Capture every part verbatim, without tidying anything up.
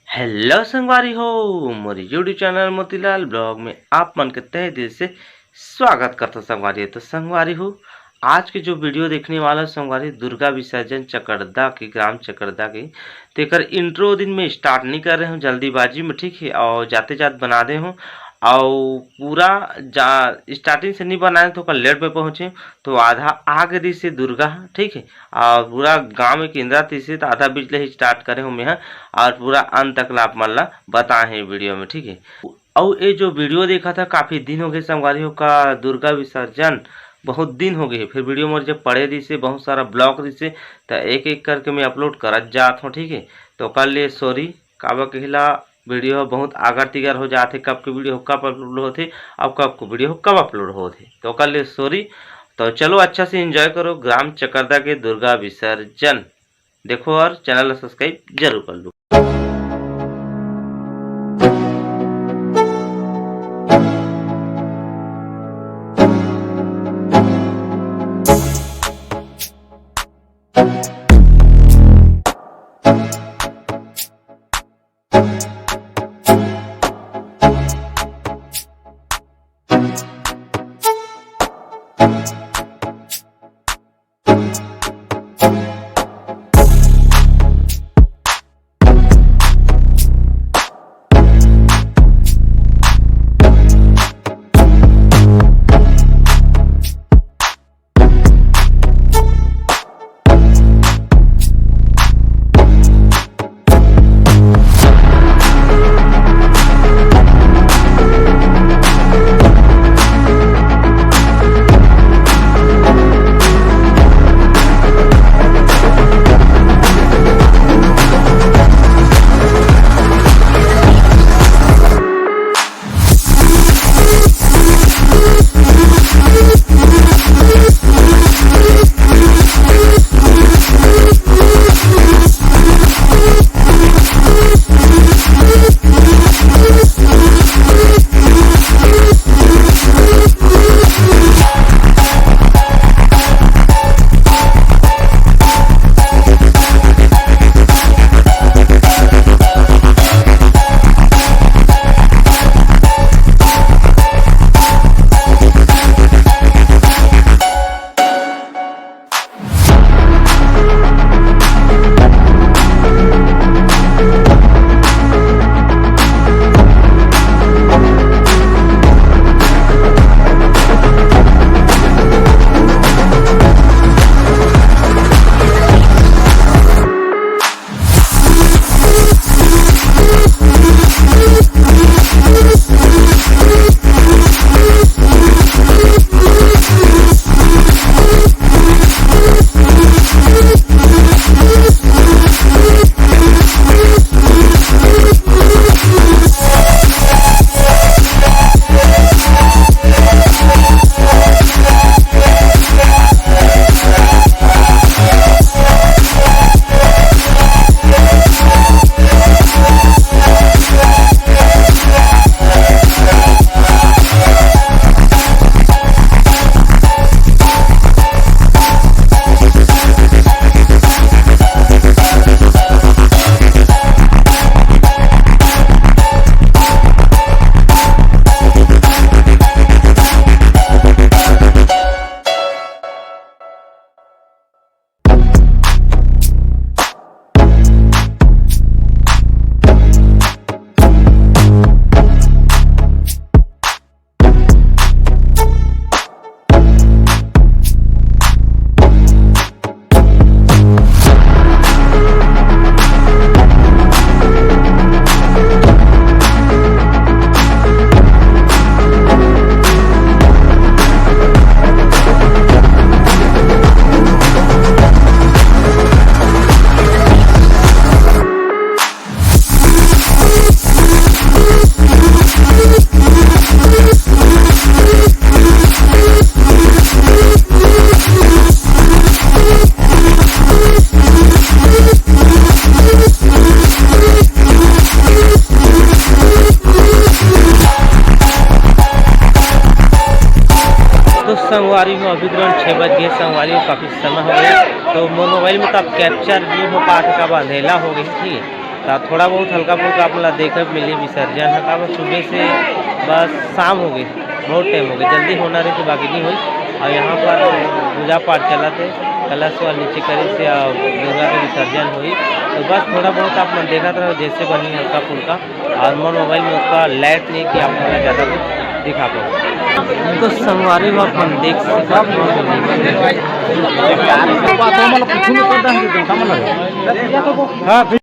Hello संगवारी हो, मोर YouTube channel Motilal blog में आप मन के तहे दिल से स्वागत करता संगवारी हो। तो संगवारी हो, आज के जो वीडियो देखने वाला संगवारी, दुर्गा विसर्जन चकरदा के, ग्राम चकरदा के, तेकर इंट्रो दिन में स्टार्ट नहीं कर रहे हूँ जल्दीबाजी में, ठीक है, और जाते जात बना दे हूँ। और पूरा जा स्टार्टिंग से नहीं बनाए तो कल लेट में पहुँचे, तो आधा आगे दी से दुर्गा, ठीक है, और पूरा गांव में किंदरा तीसी तो आधा बीच ले ही स्टार्ट करे हूँ मैं, और पूरा अंत तक ला आप मन ला बताए हैं वीडियो में, ठीक है। अउ ये जो वीडियो देखा था, काफी दिन हो गए संगवारी हो का दुर्गा विसर्जन, बहुत दिन हो गए, फिर वीडियो मोर जब पड़े रही से, बहुत सारा ब्लॉक रही से, तो एक एक करके मैं अपलोड करत जात हूँ, ठीक है। तो कर लिए सॉरी, काबर कहिला वीडियो ह बहुत आगर तिगर हो जात हे, कब के वीडियो कब अपलोड होथे, अब कब के वीडियो कब अपलोड होथे, तो कर लिए सॉरी। तो चलो अच्छा से एंजॉय करो ग्राम चकरदा के दुर्गा विसर्जन। देखो और चैनल ला सब्सक्राइब जरूर कर लो। संगवारी हो, अभी तुरंत छः बज गए संगवारी हो, काफ़ी समय हो गए। तो मोर मोबाइल में तो अब कैप्चर नहीं हो पात, का अंधेला हो गई थी। तो थोड़ा बहुत हल्का फुल्का आप ला देखे मिली, विसर्जन है का बस सुबह से बस शाम हो गई, बहुत टाइम हो गया, जल्दी होना रही तो बाकी नहीं हुई। और यहाँ पर पूजा पाठ चला थे, कलश वाल नीचे करे से और दुर्गा के विसर्जन हुई। तो बस थोड़ा बहुत आप मन देखत रहो, जैसे बनी हल्का फुल्का। और मोर मोबाइल में उसका लाइट नहीं कि आप मन ला ज़्यादा कुछ दिखा पाओ। तो संगवारी हो, आप मन देख सकत हो। हाँ, तो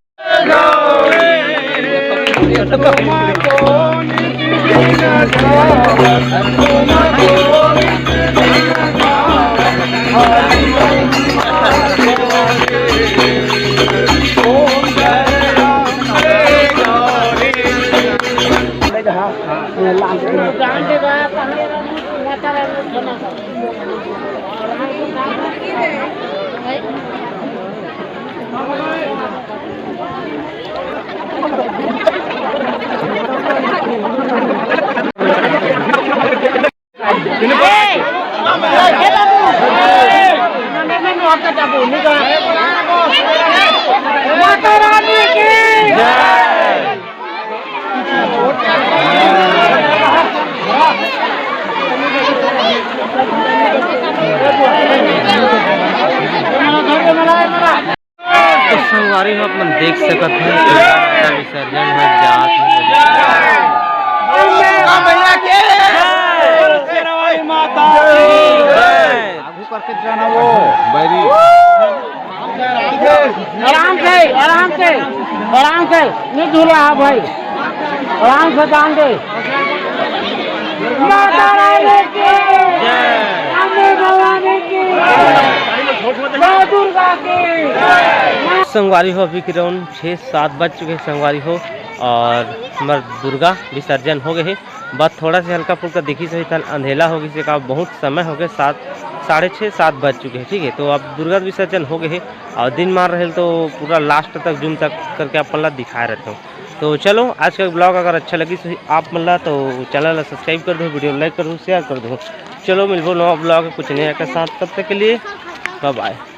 संगवारी हो, आप मन देख सकत हो, दुर्गा माता विसर्जन हो जात हे। शेरावाली माता की जय। आगू करके जाना वो। बैरी। आराम से, आराम से, आराम से, नहीं झूला है भाई, आराम से जान दे। माता रानी की जय। अम्बे भवानी की जय। माँ दुर्गा की जय। संगवारी हो, अभी के round छः सात बज चुके हैं संगवारी हो, और हमार दुर्गा विसर्जन हो गए है। बस थोड़ा से हल्का फुल्का दिखी सही तन अंधेला हो गई से का, बहुत समय हो गए, सात, साढ़े छः, सात बज चुके हैं, ठीक है। तो अब दुर्गा विसर्जन हो गए है और दिन मार रहे तो पूरा last तक zoom तक करके अपन ला दिखाए रहते हो। तो चलो, आज का vlog अगर अच्छा लगी सही आप मन ला तो channel ला subscribe कर दो, video like कर दो, share कर दो। चलो मिलबो नवा vlog कुछ नया के साथ, तब तक के लिए bye bye।